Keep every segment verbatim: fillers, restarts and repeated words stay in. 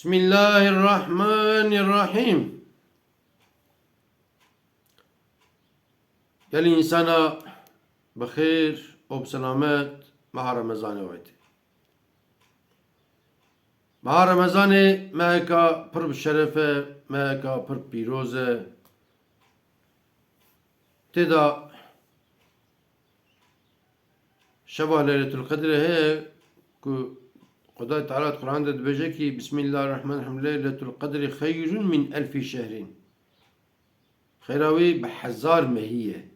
Bismillahirrahmanirrahîm. Gelî însana bi xêr û bi selamet meha Remezanê waytê. Meha Remezanê meheka pir bi şeref e, meheka pir pîroz e. Tê de şeva Leyletul Qedrê heye ku Xwedayê Teala di Quran de dibêje kî, Bismillahirrahmanirrahîm, Leyletul Qedrê xeyrun min elfî şehrîn. Xêra wî bi hezar mehî ye.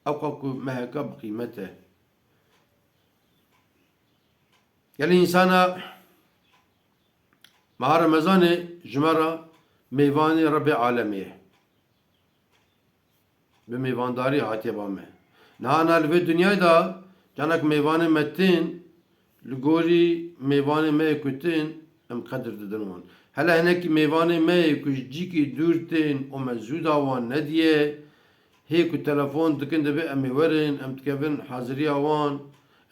Ewqa ku meheka bi qîmet e. Gelî însana meha Remezanê ji me re mêvanê Rebê Alemê ye. Bi mêvandarî hatiye ba me. Niha na li vê dinyayê de canek mêvanê me tên, li gorî mêvanê me yê ku tên, em qedir didin wan. Hele hinekî mêvanê me yê ku ji cîkî dûr tên û me zûda wan nediye, hê ku telefon dikin, dibê em ê werin, em dikevin haziriya wan,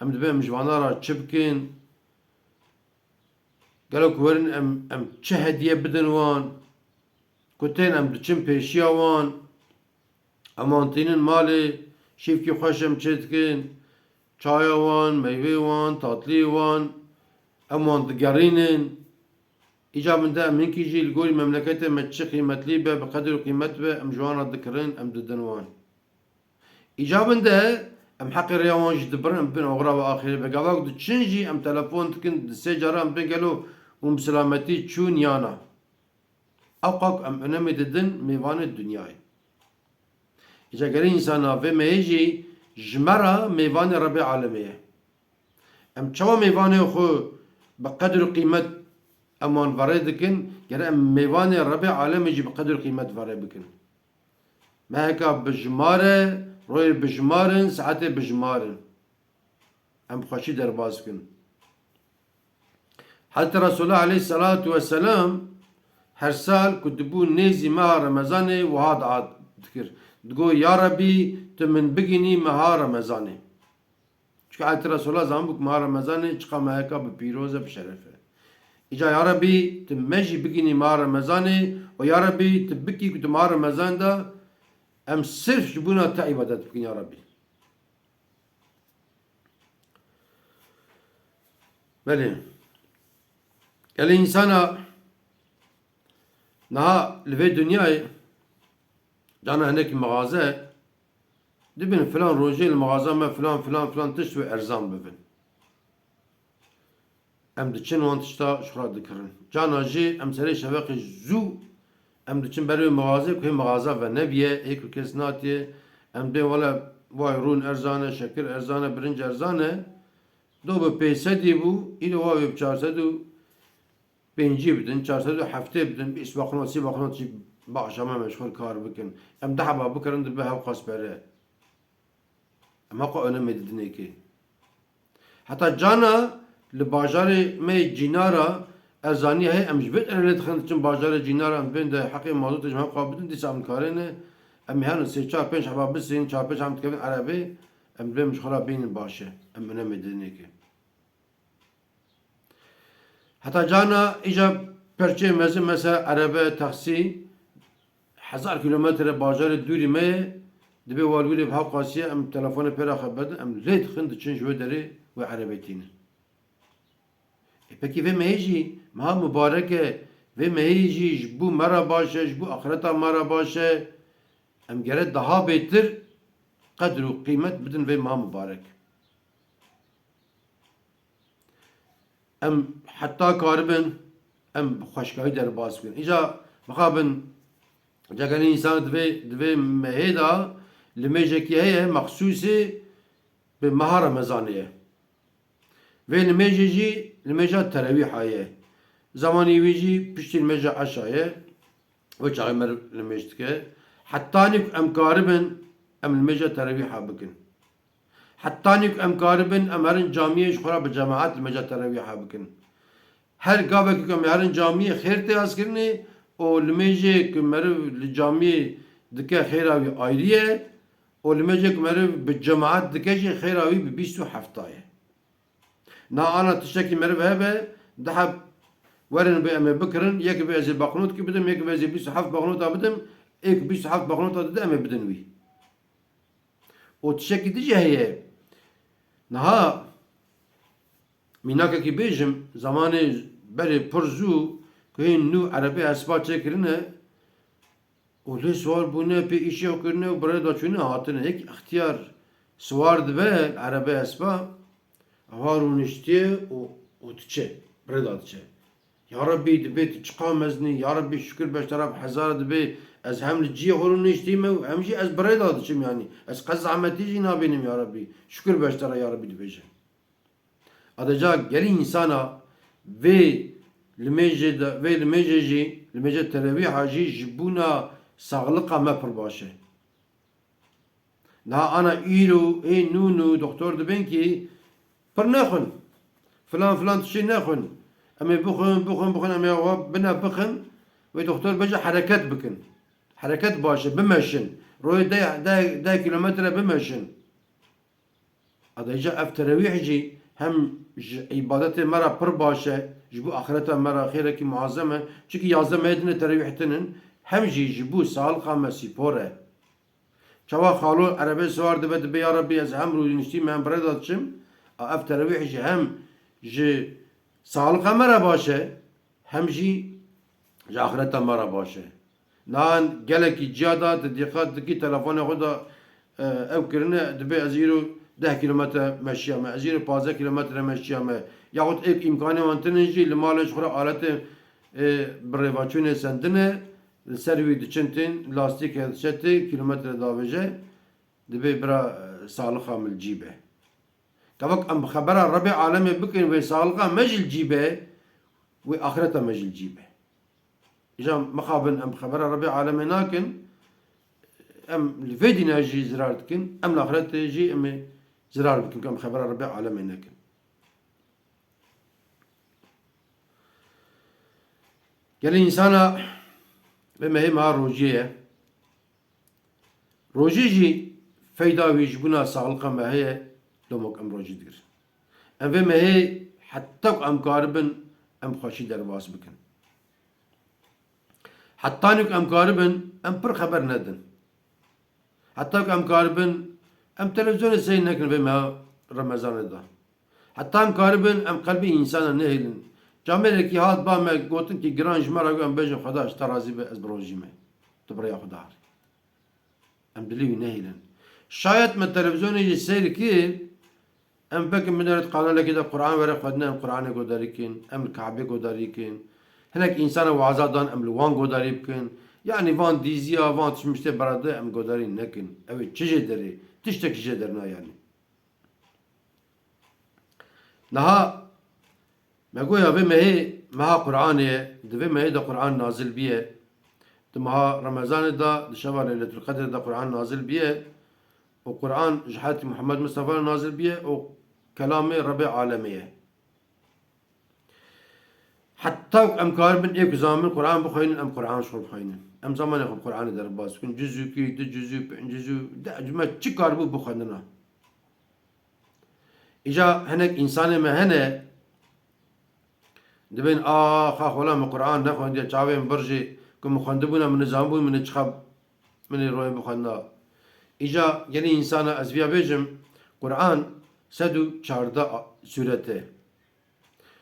em dibê em ji vana re çi bikin? Gelo ku werin em, em çi hediye bidin wan? Ku tên em diçin pêşiya wan, em wan tînin malê, şîvkî xweş em çê dikin, çaya wan, meyvê wan, tatliyê wan, em wan digerînin. Îca min de em hinkî jî li gorî memleketê me çi qîmetlî be, bi qedir û qîmet be, em ji wan re dikirin, em didin wan. Îca min de em heqê rêya wan jî dibirin, em bin oxira ve axirê be. Gava ku diçin jî em telefon dikin, di sê cara em bin gelo hûn bi selametî çûn ya na. Ewqa ku em önemê didin mêvanê dinyayê. Îca gere însana vê mehê jî ji me re mêvanê Rebê Alemê ye. Em çawa mêvanê xwe bi qedir û qîmet em wan verê dikin, gere em mêvanê Rebê Alemê jî bi qedir û qîmet verê bikin. Meheka bi jimar e, royê bi jimar in, saetê bi jimar in. Em bi xweşî derbas bikin. Hezretî Resulullah aleyhisselatu vesselam her sal ku dibû nêzî meha Remezanê wiha dua dikir. Digot, Ya Rebî, tu min bigihînî meha Remezanê. Çunke Hezretî Resulullah zanibû ku meha Remezanê çiqa meheka bi pîroz e, bi şeref e. Îca ya Rebî, tu me jî bigihînî meha Remezanê û ya Rebî, tu bikî ku di meha Remezan de em sirf ji bona te îbadet bikin ya Rebî. Belê. Gelê însana niha li vê dinyayê cana hinekî mixaze dibin filan rojê li mixaza me filan, filan, filan tişt wê erzan bibin. Em diçin wan tişta ji xwe re dikirin. Cana jî em serê şeveqê zû em diçin ber wê mixazê ku hê mixaza ve nebiye, hê ku kes natiye, em dibên wele vay rûn erzan e, şekir erzan e, birinc erzan e. Do bi pênc sedî bû, îro wa wê bi çar sed û pêncî bidin, çar sed û heftê bidin, bîst baxnot, sî baxnot jî bi axşama meşxul kar bikin. Em deh heba bikirin dibe hewqas pere. Em heqo önemê didinê kê. Heta cana li bajarê me yê Cînara erzanî heye, em ji vê derê lê dixin diçin bajarê Cînara, em bên de heqê mazotê ji me xwe bidin, dîsa em karê ne, em ê herin sê çar pênc heba bisên, çar pênc em dikevin erebê, em dibêm ji xwe re bînin baş e. Em önemê didinê kê. Heta cana îca perçeyê mezin mesela erebe, taksî, hezar kîlometre bajarê dûrî me ye, dibê walwîrê bi hewqasî ye, em telefonê pê re xebedin, em lê dixin diçin ji wê derê wê erebê tînin. E, pekî vê mehê jî meha mibarek e, vê mehê jî ji bo me re baş e, ji bo axireta me re baş e. Em gere daha bêtir qedr û qîmet bidin vê meha mibarek. Em heta karibin, em bi xweşkayî derbas bikin. Îca mixabin, cegenî însan di vê, di vê mehê de limêjekî heye, mexsûsê bi meha Remezanê ye. Vê limêjê jî limêja terewîha ye. Zemanî wî jî piştî limêja eşa ye. Wê çaxê meriv limêj dike. Hetanî ku em karibin, em limêja terewîha bikin. Hetanî ku em karibin, em herin camiyê ji xwe re bi cemaet limêja terewîha bikin. Her gavekî ku em herin camiyê xêr tê hezkirinê û limêjê ku meriv li camiyê dike xêra wî ayrî ye û limêjê ku meriv bi cemaet dike jî xêra wî bi bîst û hefta ye. Na ana tiştekî meriv hebe, di heb Werin bi em ê bikirin, yek bi ez ê banknotki bidim, yek bi ez ê bîst û heft banknota bidim, êk bîst û heft banknota dide em ê bidin wî. Û tiştekî din jî heye. Niha mînakekî bêjim, zamanê berê pir zû ku hên nû erebê espa çêkirine û lê siwar bûne, pê îşê xwe kirine û bi rê de çûne hatine. Yek extiyar siwar dibe erebê espa, ewa rûniştiye û, û diçe, bi rê de diçe. Ya Rabbî, dibê tu çiqa mezin î, ya Rabbî, şukir beş te re bi hezar dibê, ez hem li cihê xwe rûniştîme û hem jî ez bi rê de diçim, yanî ez qet zehmetî jî nabînim, ya Rabbî, şukir beş te re, ya Rabbî dibêje. Adeca gelî însana vê limêjê de, vê limêjê jî, limêjê terewîha jî ji bûna saxliqa me pir baş e. Niha ana îro ê nû nû doktor dibên kî pir nexwin. Filan filan tiştê nexwin. Em ê bixwin, bixwin, bixwin, em ê wa bine bixin. Wê doktor bêje hereket bikin. Hereket baş e, bimeşin. Rojê deh, deh, deh kîlometre bimeşin. Adeca ev terewîh jî hem ji îbadetê me re pir baş e, ji bo axireta me re xêrekî muazem e. Çimkî yazdeh mehê din e terewîh tinin, hem jî ji bo saxliqa me spor e. Çawa xalo erebê siwar dibe, dibê, ya Rabbî, ez hem rûniştîme hem bi rê de diçim. A ev terewîh jî hem ji saxliqa me re baş e, hem jî ji axireta me re baş e. Niha gelekî ciya de tu dîqet dikî telefonê xwe de, e, ew kirine, dibê ez îro deh kîlometre meşiyame, ez îro pazdeh kîlometre meşiyame. Yaxud êk îmkanê wan tinin jî li malê ji xwe re aletê, e, bi rêvaçûnê sendine, li ser wî diçin tên, lastîkê diçe tê, kîlometre davêje, dibê bira, e, saxliqa min li cî be. Kevok em bi xebera Rebê alemê bikin, wê saxliqa me jî li cî be, wê axireta me jî li cî be. Îja mixabin em bi xebera Rebê alemê nakin, em li vê dîna jî zirar dikin, em li axretê jî em ê zirar bikin ku em bi xebera Rebê alemê nekin. Gelê însana vê mehê meha rojiyê ye. Rojî jî feyda wî ji bûna saxliqa me heye, domok em rojî digirin. Em vê mehê heta ku em karibin, em xweşî derbas bikin. Hetanî ku em karibin, em pir xeber nedin. Heta ku em karibin, em televîzyonê seyr nekin vê meha Remezanê de. Heta em karibin, em qelbê însana nehêlin. Camêrekî hat ba me gotin kî giran ji me re got, em bêjin, Xweda ji te razî be, ez bi rojî me. Tu bi rêya xwe de herî. Em dilê wî nehêlin. Şayet me televîzyonê jî seyr kir, em vekin binêrin kanalekê de Quran were xwedine, em Quranê godarî kin, em li Kabê godarî kin. Hinek însana waza dan, em li wan godarî bikin. Yanî van dîziya, van tişmiştê berade em godarî nekin. Ew ê çi jê derê? Tiştek jê derna yanî. Niha me goya vê mehê meha Qur'anê ye, di vê mehê de Qur'an nazil biye. Di meha Remezanê de, di şeva Leyletul Qedrê de Qur'an nazil biye û Qur'an ji Hezretî Muhammed Mustafa re nazil biye û kelamê Rebê alemê ye. Heta ku em karibin ê ku zamin Qur'an bixweynin, em Qur'an ji xwe bixweynin. Em zamanê xwe bi Qur'anê derbas bikin. Cizûkî, du cizû, pênc cizû, deh cizû, me çi karibû bixwendina. Îca hinek însanê me hene, dibên, "Ax, ax, wela min Qur'an nexwendiye, çavê min bir jî ku min xwendibûna, min nizanbûn, min ê çiqa, min ê royê bixwendina." Îca gelî însana ez viya bêjim, Qur'an sed û çardeh a-, sûret e.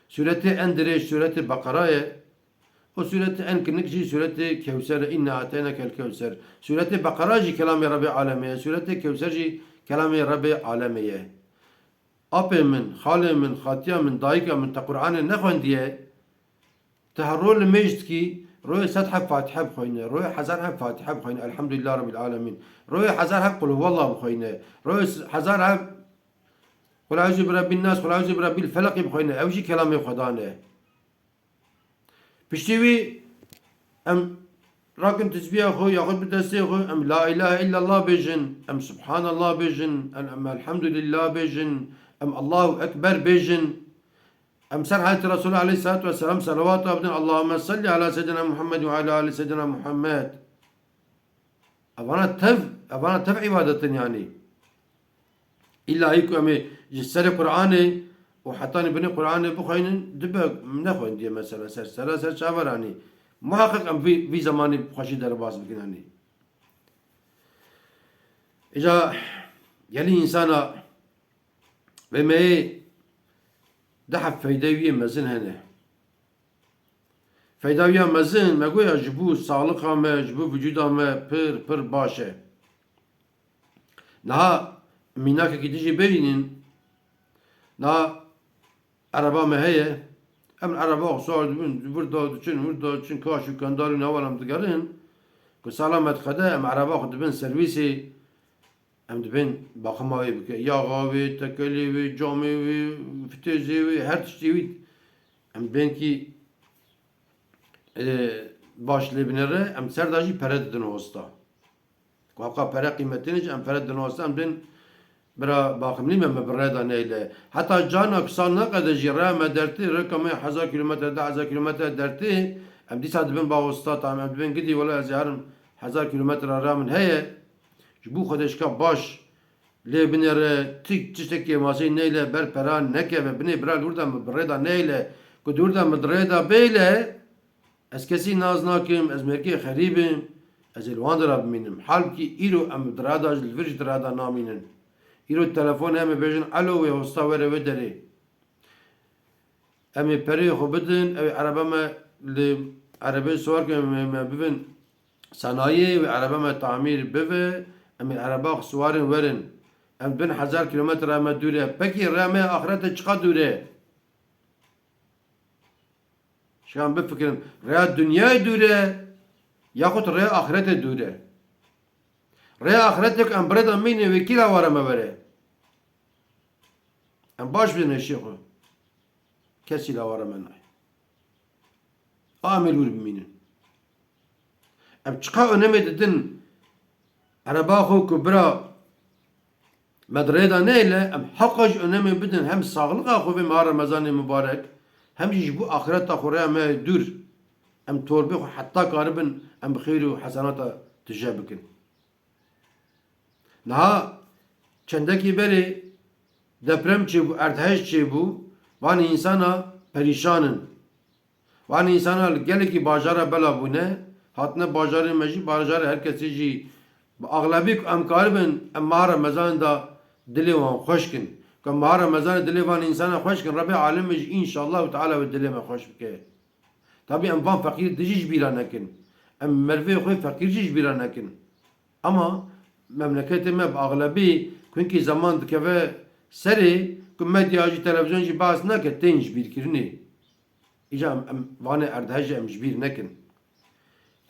Sûretê en dirêj sûretê Beqera ye. Û sûretê en kinik jî sûretê Kewser e. "Inna ateynakel kewser." Sûretê Beqera jî kelamê Rebê alemê ye. Sûretê Kewser jî kelamê Rebê alemê ye. Apê min, xalê min, xatiya min, dayika min te Qur'anê nexwendiye? Te her ro limêj dikî, royê sed heb Fatihe bixweyne, royê hezar heb Fatihe bixweyne, Elhamdülillah Rabbil Alemin. Royê hezar heb Qul Huwallah bixweyne, royê s-, hezar heb Qul eûzû bi Rebbin Nas, Qul eûzû bi Rebbil Felaqî bixweyne, ew jî kelamê Xwedan e. Piştî wî em rakin tisbîha xwe, yaxud bi destê xwe, em La ilahe illallah bêjin, em Subhanallah bêjin, em, em Elhamdulillah bêjin, em Allahu Ekber bêjin, em ser Hezretî Resulullah aleyhissalatu vesselam selawat bidin, Allahümme salli ala seyyidina Muhammed ve ala ali seyyidina Muhammed. Evana tev, evana tev îbadet in yanî. Îlla hî ku em ê ji serê Qur'anê û hetanî binê Qur'anê bixweynin, dibe nexwendiye mesela ser sera ser çaveranî. Muheqeq em vî, vî zemanî bi xweşî derbas bikin, anî. Îca gelî însana vê meyê dehef feyde wî yê mezin hene. Feyda wî ya mezin, me goya ji bo saxlixa me, ji bo vücuda me pir, pir baş e. Niha mînakekî din jî bibînin, niha ereba me heye, em ereba xwe sar dibin, vir da diçin, vir da diçin, kaş û kendar û nava em digerin, ku selamet xwe de em ereba xwe dibin servîsê, em dibên baxima wê bike. Yaxa wê, tekelê wê, camê wê, fitêzê wê, her tiştê wî em dibên kî, e, baş lê binêre, em ser de jî pere didin hosta. Ku hewqa pere qîmetê ne jî em pere didin hosta, em dibên bira baximlî me, me bi rê de neyle. Heta carna ku sal neqede jî rê me dertê, rêka me hezar kîlometre, deh hezar kîlometre dertê, em dîsa dibin ba hosta, tam em dibên gidî, wela ez ê herim hezar kîlometre rê min heye. Ji bo xwe de şika baş lê binêre, tik tiştekê masê neyle, ber pera nekeve, binê bira li wir de min bi rê de neyle, ku di wir de min di rê de bêle, ez kesî nas nakim, ez mêrkê xerîb im, ez ê li wan dira bimînim. Halbikî îro em di rê de, li vir jî di rê de namînin. Îro telefon heye, em ê bêjin, elo, wê hosta were wê derê. Em ê pereyê xwe bidin, ew ê erebe me li erebeyê siwar kin, em ê me bibin senayê, wê erebe me tamîr bibe, em ê ereba xwe siwarin werin. Em bin hezar kîlometre me dûr e. Pekî rê me axirete çiqa dûr e? Şiyan bifikirin. Rêya dinyayê dûr e, yaxud rêya axirete dûr e? Rêya axiretê ku em bi rê de mîne, wê kî lawara me were? Em baş bidin hêşê xwe. Kesî lawara me nayê. A em ê li wir bimînin. Em çiqa önemê didin ereba xwe ku bira me di rê de neyle, em heqa jî önemê bidin hem saxliqa xwe vê meha Remezanê mibarek, hem jî ji bo axireta xwe rêya me dûr. Em torbê xwe heta karibin em bi xêr û hesenata tije bikin. Niha çendekî berê deprem çêbû, erdhej çêbû, van însana perîşan in. Van însana li gelekî bajara bela bûne, hatine bajarê me jî, bajarê her kesê jî bi axlebî ku em karibin, em meha Remezanê de dilê wan xweş kin. Ku em meha Remezanê dilê van însana xweş kin, Rebê Alemê jî înşallahu teala wê dilê me xweş bike. Tabî em van feqîr dijî ji bîra nekin. Em merivê xwe feqîr jî ji bîra nekin. Ama memleketê me bi axlebî ku hinkî zeman dikeve serê, ku medya jî, televîzyon jî behs nake, tên ji bîrkirinê. Îca em, em vanê erdhejê em ji bîr nekin.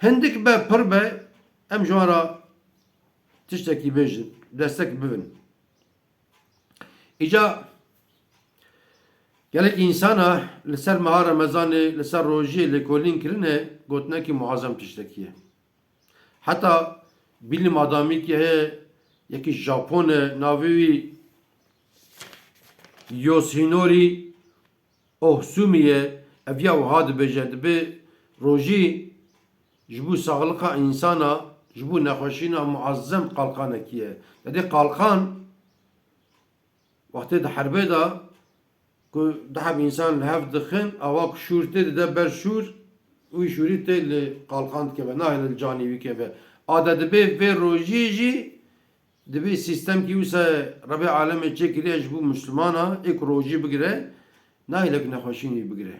Hindik be, pir be, em ji wan re tiştekî bêjin, destek bibin. Îca gelek însana li ser meha Remezanê, li ser rojiyê lêkolîn kirine, gotinekî muazem tiştekî ye. Heta bîlî madamîkî heye, yekî Japon e, navê wî Yoshînori Ohsumi ye, ev ya wiha dibêje, dibê rojî ji bo saxliqa însana, ji bo nexweşîna muazzem qalqanekî ye. Dedê qalqan, wextê di herbê de ku du heb însan li hev dixin, awa ku şûr tê dide ber şûr, wî şûrî tê li qalqan dikeve, nahêle li canê wî keve. A de dibê vê rojî jî Dibê sîstemkî wisa Rebê Alemê çêkiriye ji bo Mislimana, ê ku rojî bigire, nahêle ku nexweşîn wî bigire.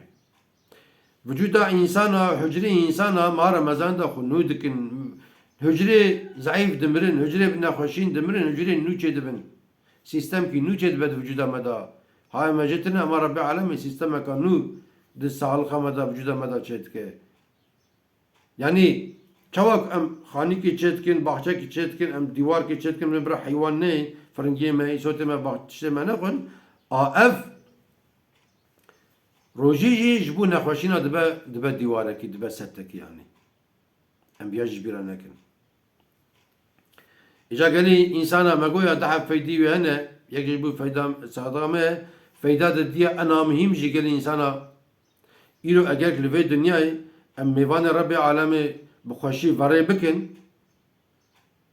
Vücuda însana, hucrê însana ma Remezan de xwe nû dikin. Hucrê zeîf dimirin, hucrê bi nexweşîn dimirin, hucrê nû çêdibin. Sîstemkî nû çêdibe di vücuda me de. Hayê me jê tune, ema Rebê Alemê sîstemeka nû di saxlixa me de, vücuda me de çêdike. Yanî çawa ku em xanîkê çêdikin, baxçekî çêdikin, em dîwarkê çêdikin, em bira heywan neyên, firingiyê me, îsotê me, bax-, tiştê me nexwin, a ev rojî jî ji bo nexweşîna dibe, dibe dîwarekî, dibe setekî yanî. Em biya ji bîra nekin. Îca gelî însana me goya du heb feydî wê hene, yek ji bo feyda, saxlixa me, feyda de diya ena muhîm jî gelî însana Îro eger li vê dinyayê em mêvanê Rebê Alemê bi xweşî verê bikin,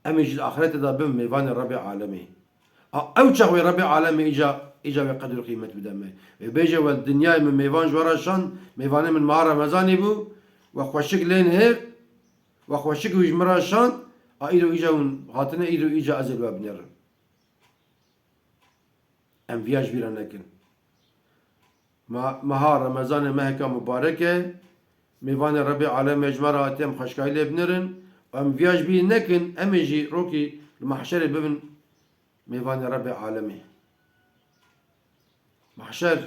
em ê jî di axretê de bin mêvanê Rebê Alemê. A ew çax wê Rebê Alemê îca Îca wê qedir û qîmet bide me. Wê bêje, we dinyayê min mêvan ji we re şand, mêvanê min meha Remezanê bû, we xweşik lên hêv, we xweşik wî ji min re şand, a îro îca hûn hatine, îro îca ez ê li we binêrim. Em viya ji bîra nekin. Ma-, meha Remezanê meheka mubarek e, mêvanê Rebê Alemê ji me re hatiye, em xweşkayî lê binêrin û em viya ji bîr nekin, em ê jî rokî li mehşerê bibin mêvanê Rebê Alemê. Mehşer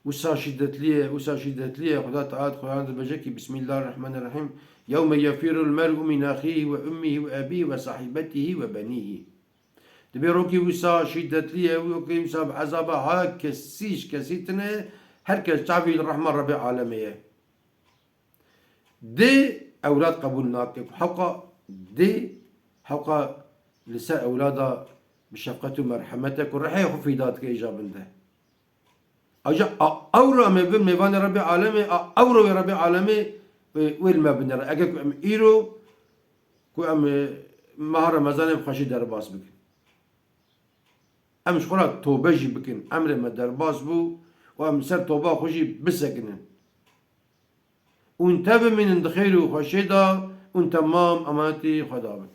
wisa şîdetli ye, wisa şîdetli ye. Xuda Teala di Qur'anê de dibêje kî, Bismillahirrahmanirrahîm, Yewme yefirrul mer'u min axihi ve ummihi ve ebihi ve sahibetihi ve benihi. Dibê rokî wisa şîdetli ye, wekî wisa bi ezaba ha kesî ji kesî tune, her kes çavî li rehma Rebê Alemê ye. Dê ewlad qebûl nake ku hewqa dê, hewqa li ser ewlada bi şefqet û merhemet e ku rihê xwe fîda dike îja bin de. Aja a ewro em ê bin mêvanê Rebê Alemê, a ewro wê Rebê Alemê wê, wê li me binêre. Eger ku em îro, ku em, e, meha Remezanê bi xweşî derbas bikin. Em ji xwe re tobe jî bikin. Emrê me derbas bû û em li ser toba xwe jî bisekinin. Hûn tevimînin di xêr û xweşê de, hûn temam emanetî Xweda bin.